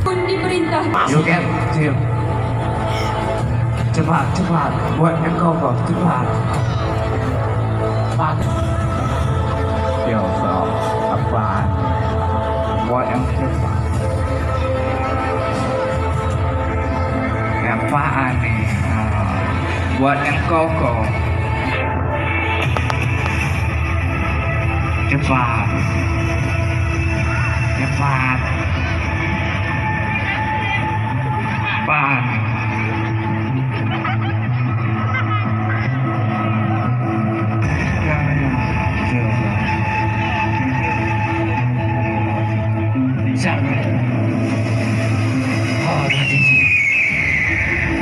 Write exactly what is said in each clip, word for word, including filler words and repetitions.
Diperintah. Yuk, Ken, cium. Cepat, cepat. Buat nyang kokoh, cepat. Cepat. Yo, so, apaan? Buat nyang cepat. Apaan ni? Ah, buat nyang kokoh. Cepat. Cepat. Pan.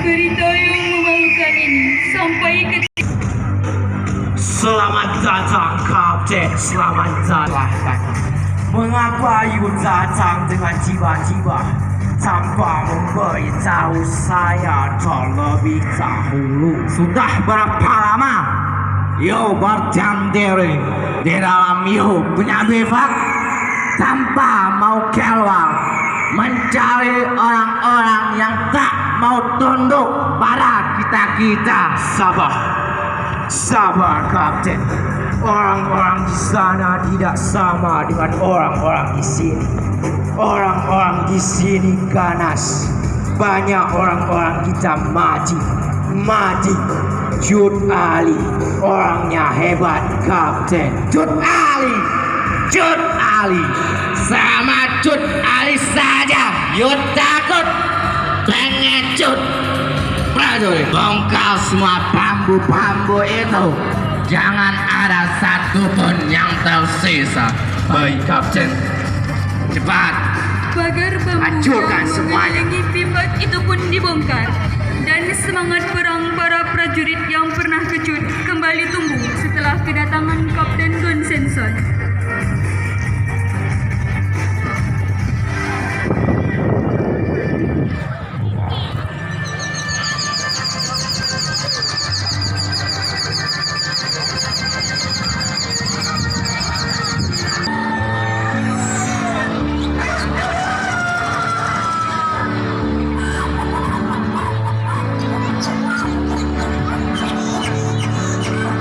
Berita yang memalukan ini sampai ke Selamat datang, Kapten. Selamat datang. Mengapa you datang dengan tiba-tiba tanpa memberitahu saya terlebih dahulu? Sudah berapa lama you berdiam diri di dalam you punya bivak tanpa mau keluar mencari orang-orang yang tak mau tunduk pada kita-kita? Sabar. Sabar, Kapten. Orang-orang di sana tidak sama dengan orang-orang di sini. Orang-orang di sini ganas. Banyak orang-orang kita mati. Mati. Cut Ali orangnya hebat, Kapten. Cut Ali. Cut Ali. Sama Cut Ali saja. Yuk takut. Pengecut. Prajurit, bongkar semua bambu-bambu itu. Jangan ada satu pun yang tersisa. Baik, Kapten. Cepat. Pagar bambu Hancurkan yang semuanya. Mengelilingi bivak itu pun dibongkar. Dan semangat perang para prajurit yang pernah kecut kembali tumbuh setelah kedatangan Kapten Gun Senson.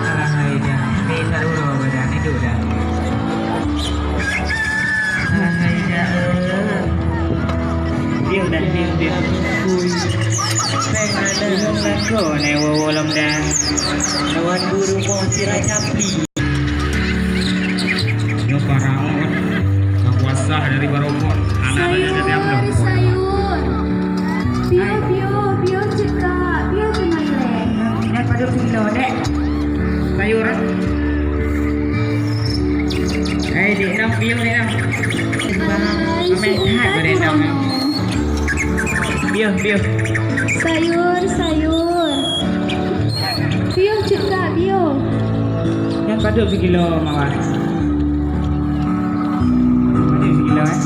Alah hai dah, ni tak ada orang dah, ni duduk dah. Alah hai dah, eh. Diam dah, diam, diam. Ui. Peng ada. Bingung lah kau ni, wowo lom dah. Lawan guru mau si Raja Pli. Nyoe barang ka puasa dari barokon. Anak raja jadi apa? Sayur, sayur. Bio, bio, bio cekak, bio cuma ilek. Nyan padub sikilo, Dek. Sayur, eh? Eh, Dek Nong, bio, Dek Nong. Hai, amai si Untat hai, Dek Nong. Bio, bio. Sayur, sayur. Bio cekak, bio. Nyan padub sikilo, Mawar. Padub sikilo, eh?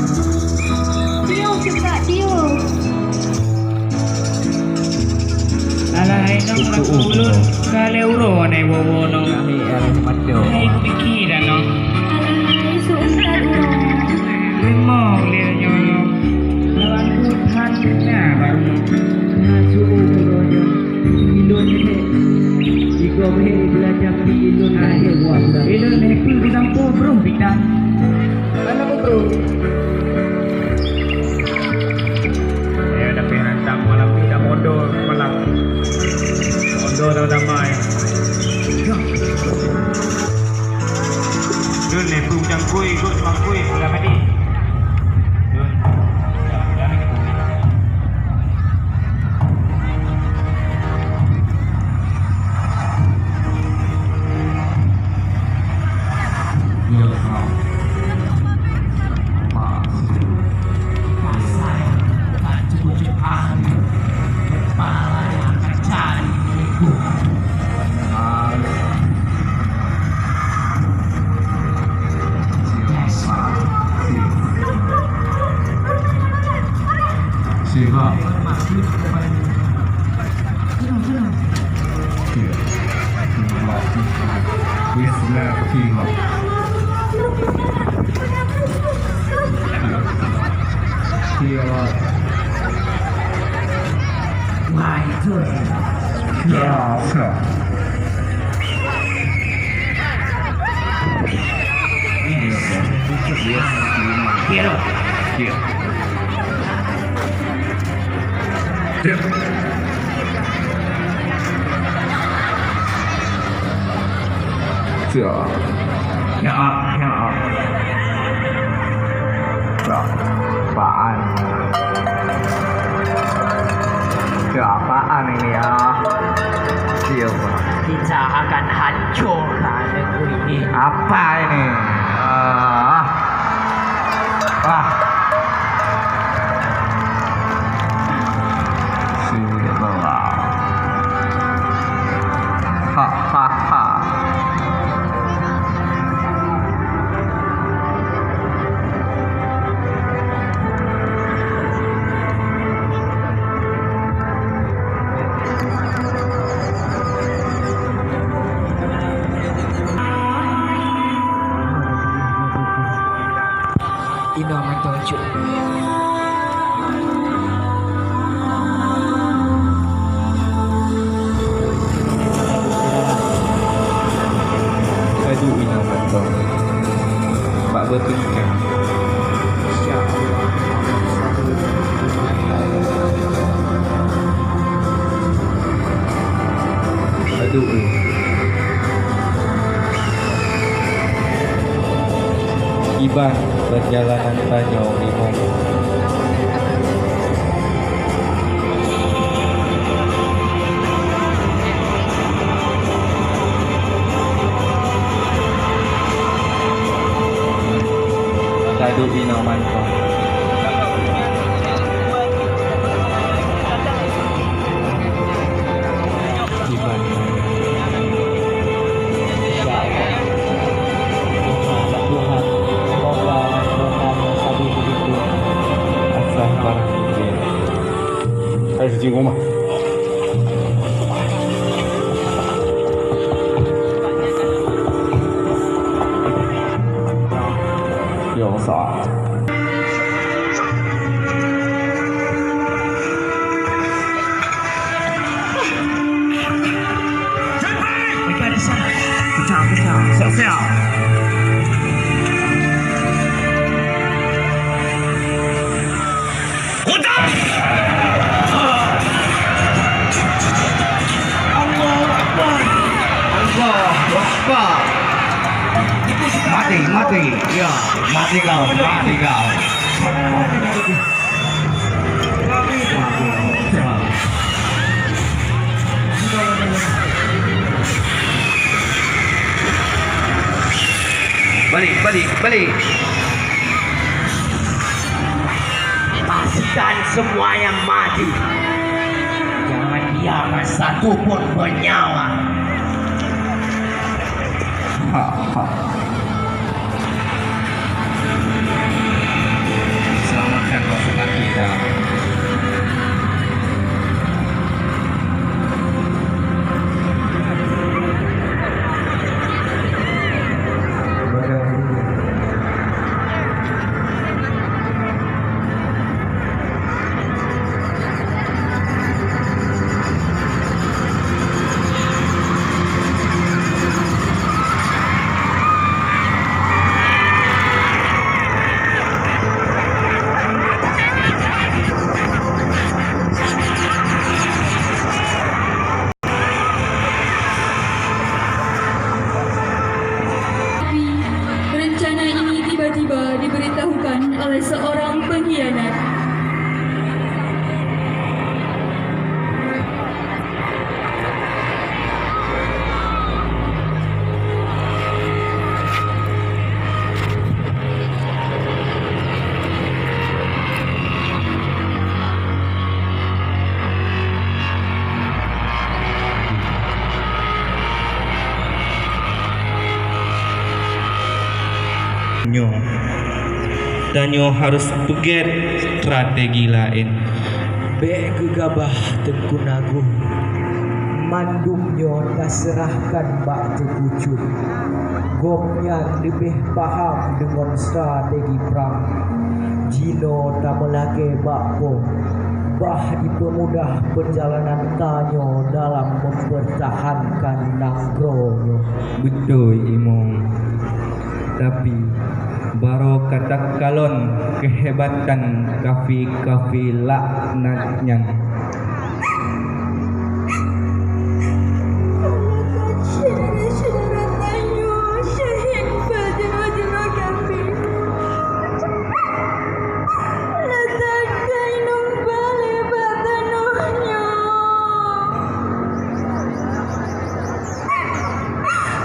Bio cekak, bio. Alah, hai Nong, lakoe ulôn ka lhèe uroe nai woe-woe Nong. Kami, eh, mantap. Hai, kupike dah Nong. Alah, hai, seuuntat uroe. Limong lé nyoe. Lawan ku that na baru. Na suruh uroe nyoe. Ilôn lé. Iko lé belajar di ilôn lé. Ilôn lé pun disampôh brôh bidang. Mana ku brôh? Ya, tapi hantam malam ni dah mondor malam. Mondor dah damai. Dun lé, bung cangkui, ikut cangkui, udah tadi. Dun. Siap. Bismillahirrahmanirrahim. Siap. Hai, tu. Ya, ya. Ya. Ya. Ya. Ya, ya. Ya, apaan? Ya, apaan ini ya? Iya, Pak. Kita akan hancurkan negeri ini. Apa ini? Ah. Ah. Sini, Pak. Ha, ha, ha. Inoe mantong cut. Aduh, inoe mantong. Bak beuteuka. Aduh, eh. Kiban perjalanan tanyoe limong. Taduek inoe mantong. Kiban. Insya Allah. Tuhan, Tuhan, semoga Tuhan yang tadi begitu. Asah barang kecil. Hai, suci rumah. Ya, sa. Pecah, pecah. Siap, siap. Allahu Akbar. Allahu Akbar. Mati, mati. Ya, mati kau, mati kau. Balik, balik, balik. Pastikan semuanya mati. Jangan biarkan satu pun bernyawa. Ha, ha. Selamatkan pasukan kita. Tapi, rencana ini tiba-tiba diberitahukan oleh seorang pengkhianat. Nyoe, tanyoe harôh peugét strategi laén. Bék geugabah Teungku Nagung. Mandum nyoe taseurahkan bak Teungku Cut. Gobnyan leubeh paham deungon strategi prang. Jinoe tameulakée bak po. Bah dipeumudah peurjalanan tanyoe dalam mempertahankan nanggroe nyoe. Beutôi, Imum. Tapi, barô ka takalon keuhebatan kafé-kafé laknat nyan. Syedara-syedara tanyoe syahid bak jinoe-jinoe kafé. Leusat ka inong balée bak tanoh nyoe.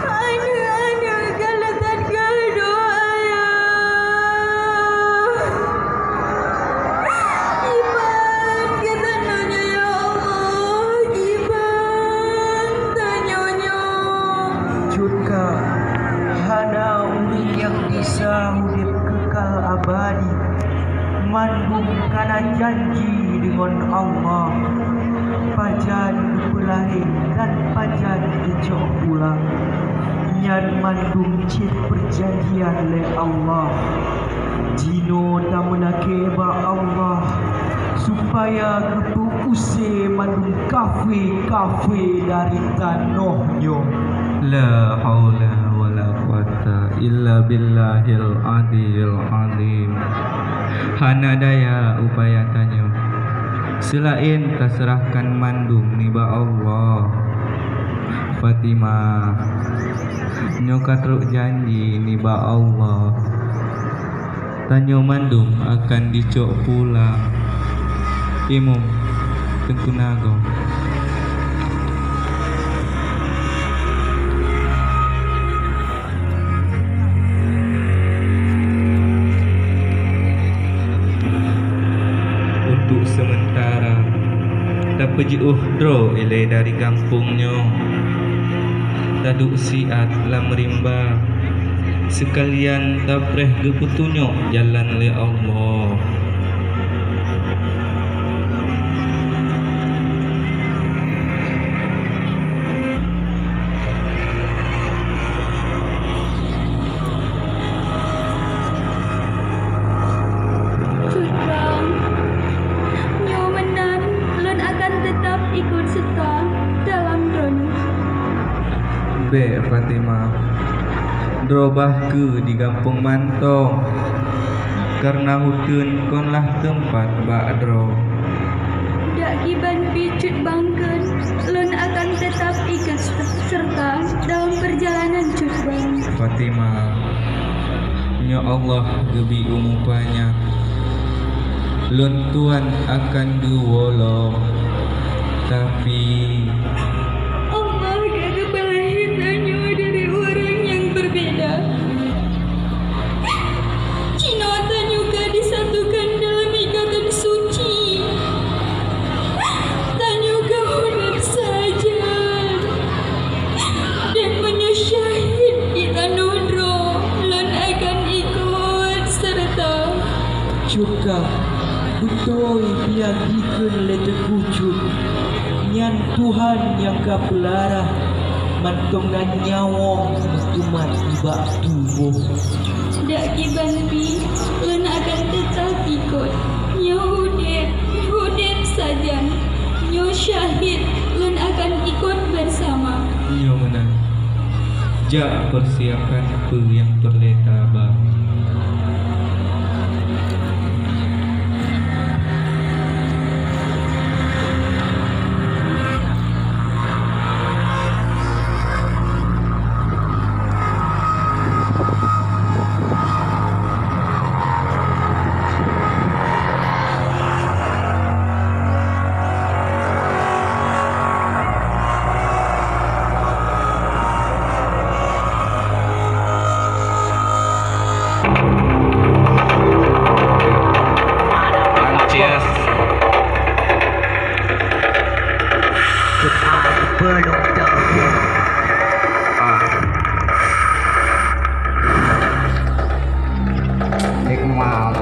Aneuk-aneuk ka leusat keu doa ayah. Iban keu tanoh nyoe, ya Allah, iban tanyoe nyoe. Cut ka, hana ureuëng nyang bisa udeb kekal abadi. Mandum kana janji deungon Allah, pajan geupeulahé dan pajan geucok pulang. Nyan mandum cit peurjanjian lé Allah. Jinoe tameulakée bak Allah, supaya geupeu-use mandum kafé-kafé dari tanoh nyoe. La haula wala quwata illa billahil aliyil azim. Hana daya upaya tanyoe. Seulaén taseurahkan mandum nibak Allah. Fatimah, nyoe ka trok janji nibak Allah. Tanyoe mandum akan jicok pulang. Imum, Teungku Nago. Untuk sementara, tapeujiôh droe ilée dari gampông nyoe. Taduek siat lam rimba, seukalian tapreh geupeutunyok jalan lé Allah. Cut Bang, nyoe meunan lôn akan teutap ikot seureuta dalam droeneuh. Bék, Fatimah. Droe bah keu di gampông mantong, kareuna uteuen kon lah teumpat bak droe. Dak kiban pih Cut Bang kheun, lôn akan teutap ikot seureuta dalam peurjalanan Cut Bang. Fatimah, nyoe Allah geubri umu panyang. Lôn tuan akan geuwoe lom, tapi Allah ka geupeulahé tanyoe dari ureuëng nyang beubeda. Jinoe tanyoe ka disatukan dalam ikatan suci. Tanyoe ka udeb sajan. Dan meunyoe syahid di tanoh droe, lôn akan ikot seureuta. Cut ka, beutôi nyang jikheun lé Teungku Cut. Nyan Tuhan nyang ka peulara, mantong na nyawöng meutumat nibak tuboh. Dak kiban pih, lôn akan teutap ikot. Nyoe udeb, udeb sajan. Nyoe syahid, lôn akan ikot beusama. Nyoe meunan. Jak peusiapkan peue nyang peureulée taba. Cheers. Belum tahu. Ah. Nikmat.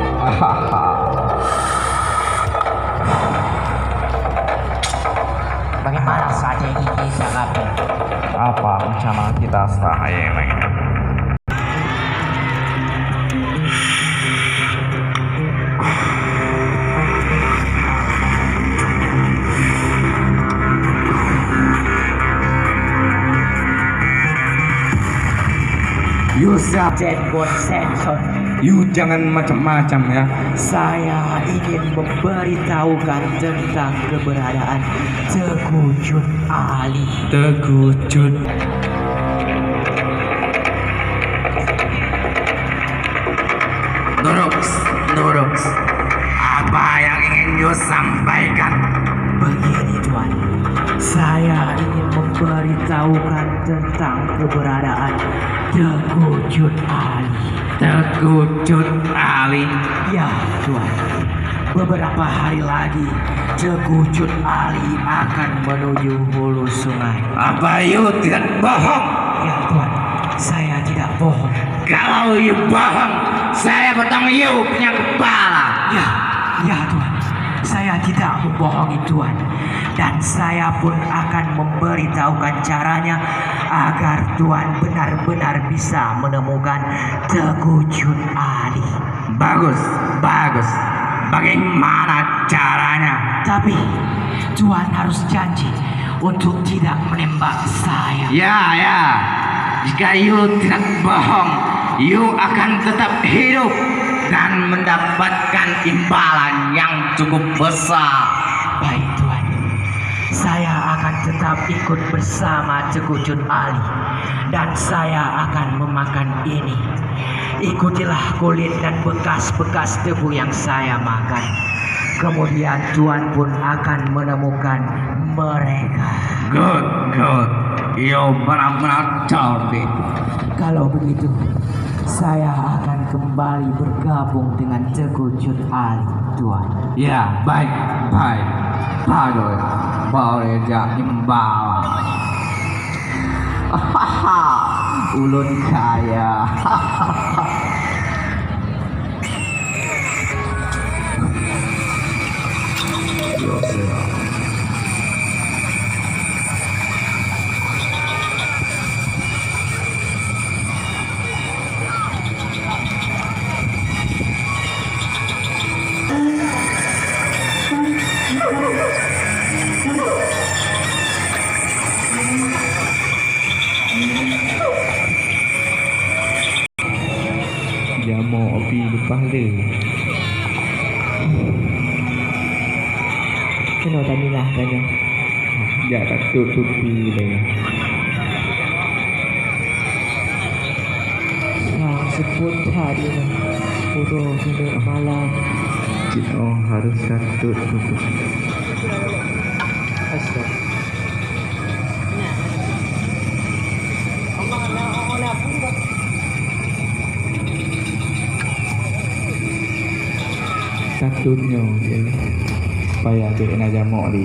Bagaimana strategi kita, Kapten? Apa rencana kita selanjutnya? Captain Gun Samson. You jangan macam-macam ya. Saya ingin memberitahukan tentang keberadaan Teuku Cut Ali. Teuku Cut. Nurut, nurut. Apa yang ingin you sampaikan? Begini, Tuan. Saya ingin memberitahukan tentang keberadaan Teuku Cut Ali. Teuku Cut Ali? Ya, Tuan. Beberapa hari lagi, Teuku Cut Ali akan menuju hulu sungai. Apa you tidak bohong? Ya, Tuan. Saya tidak bohong. Kalau you bohong, saya potong you punya kepala. Ya, ya, Tuan. Saya tidak membohongi Tuan. Dan saya pun akan memberitahukan caranya agar Tuan benar-benar bisa menemukan Teuku Cut Ali. Bagus, bagus. Bagaimana caranya? Tapi, Tuan harus janji untuk tidak menembak saya. Ya, ya. Jika you tidak bohong, you akan tetap hidup dan mendapatkan imbalan yang cukup besar. Baik, Tuan. Saya akan tetap ikut bersama Teuku Cut Ali. Dan saya akan memakan ini. Ikutilah kulit dan bekas-bekas debu yang saya makan. Kemudian Tuan pun akan menemukan mereka. Good, good. You benar-benar cerdik. Kalau begitu, saya akan kembali bergabung dengan Teuku Cut Ali, Tuan. Ya, baik, baik. Bagus. Boleh jadi imbalan. Ulôn kaya. Jamok api leupah le. Keunoe tamilah tanyoe. Jak tatôp tupi lé. Sang seupôt that nyoe, uroe keuneuk malam. Cit oh harôh tatôp tupi. Astaga. Tatôp nyoe, ya. Supaya bèk na jamok lé.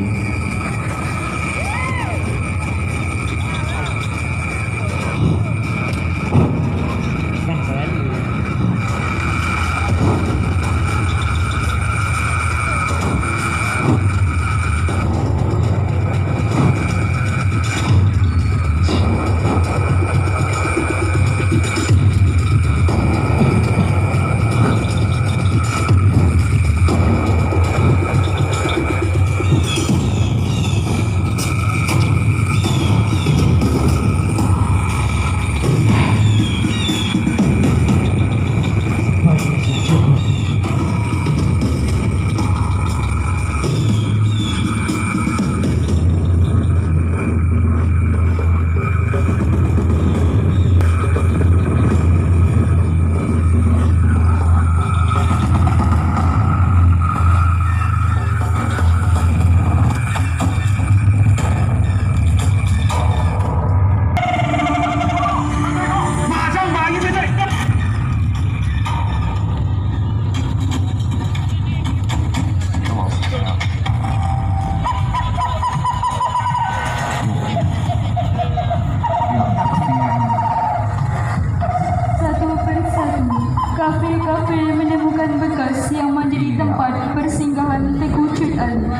Satu persatu, kafe-kafe menemukan bekas yang menjadi tempat persinggahan Teuku Cut Ali.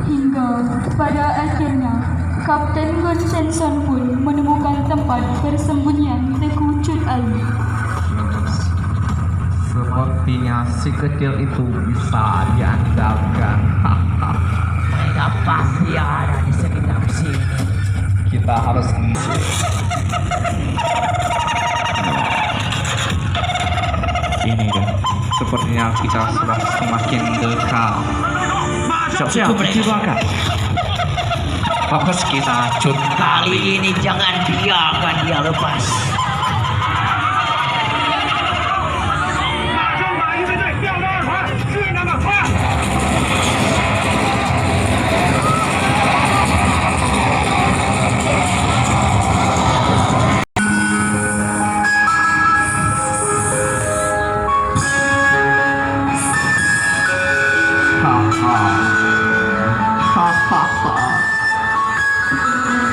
Hingga pada akhirnya, Kapten Gun Samson pun menemukan tempat persembunyian Teuku Cut Ali. Sepertinya si kecil itu bisa diandalkan. Mereka pasti ada di sekitar sini. Kita harus. Kita sudah semakin dekat. Siap-siap, cuci bangkai. Fokus kita cut. Kali ini jangan biarkan dia lepas.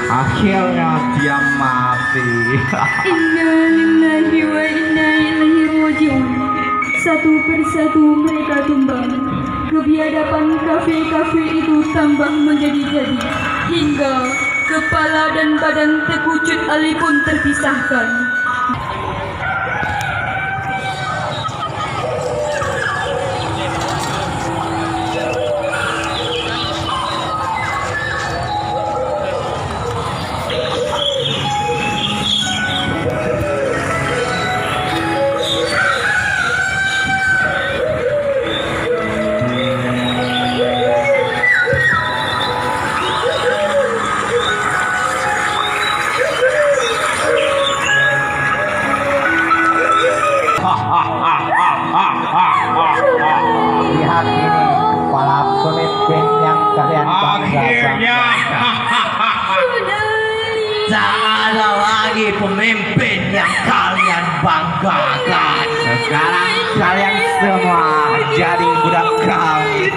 Akhirnya dia mati. Innalillahi wa inna ilaihi raji'un. Satu persatu mereka tumbang. Kebiadaban kafir-kafir itu tambah menjadi-jadi, hingga kepala dan badan Teuku Cut Ali pun terpisahkan. Lihat ini, para pemimpin yang kalian banggakan. Akhirnya. Tak ada lagi pemimpin yang kalian banggakan. Sekarang kalian semua jadi budak kami.